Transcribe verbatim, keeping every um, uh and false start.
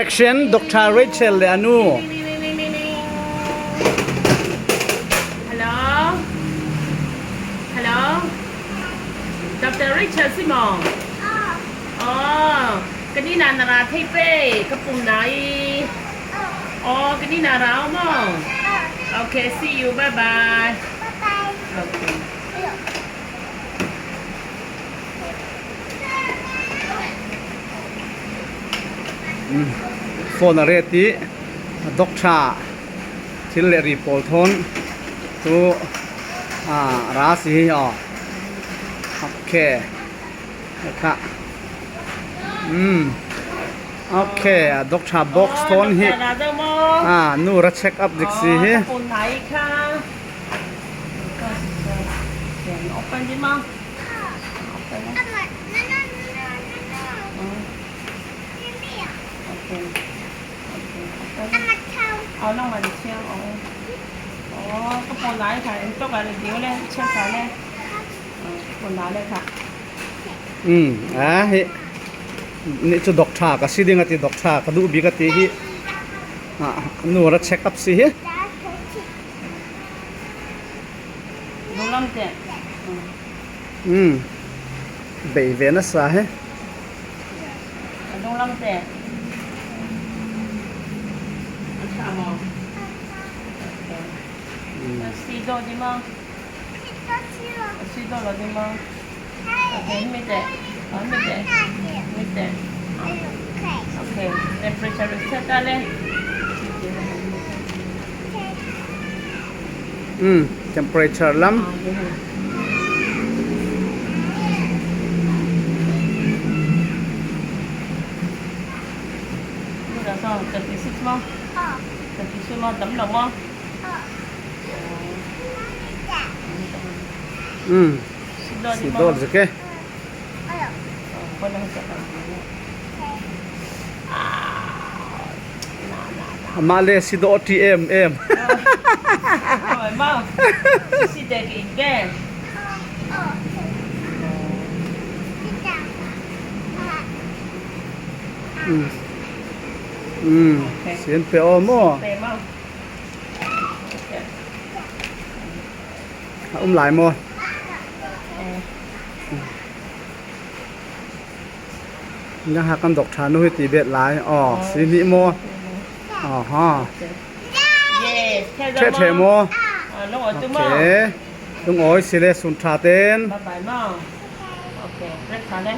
Action, Doctor Rachel le a nu. Hello? Hello? Doctor Rachel si maw? Aw, kanina na ra thei pei, ka pum na i. Aw, kanina ra aw maw? Okay, see you, bye bye. Okay. Phone a ret i, doctor thil le ri pawl thawn tu, a, ra si hi aw. Okay. Kha. Um. Okay, a, doctor box thawn hi. A, nu ra check up dik si hi. Open di maw? Open. Okay. Okay. Open. Aw, nang man chiang, aw. Aw, ka phone lai kha, en tok a le diu le, check kha le. Aw, ka phone lai le kha. Um, a hi. Ni chu doctor ka si ding a ti, doctor ka duh bik a ti hi. A, nu ra check up si hi. Dunglam te. Um. Bei ve na sa he. Dunglam te. An sa mo. Si do di mo. Si do lo di mo. Okay, mi te. Oh, mi te. Mi te. Okay, temperature set ta le. Um, temperature lam. Thirty six mo? Thirty six mo? Tam lo mo? Um, si do zik e. Amah le si do ti em em. Si de ki ke. Um. Um. Sin pe o mo. A um lai maw? Nang ha kan doctor nu hi ti bet lai. Aw, si ni maw? Aw ha. Yes, the the maw? Lung awi tu maw? Okay. Lung awi si le sun tha ten. Bye bye maw? Okay, break tha le.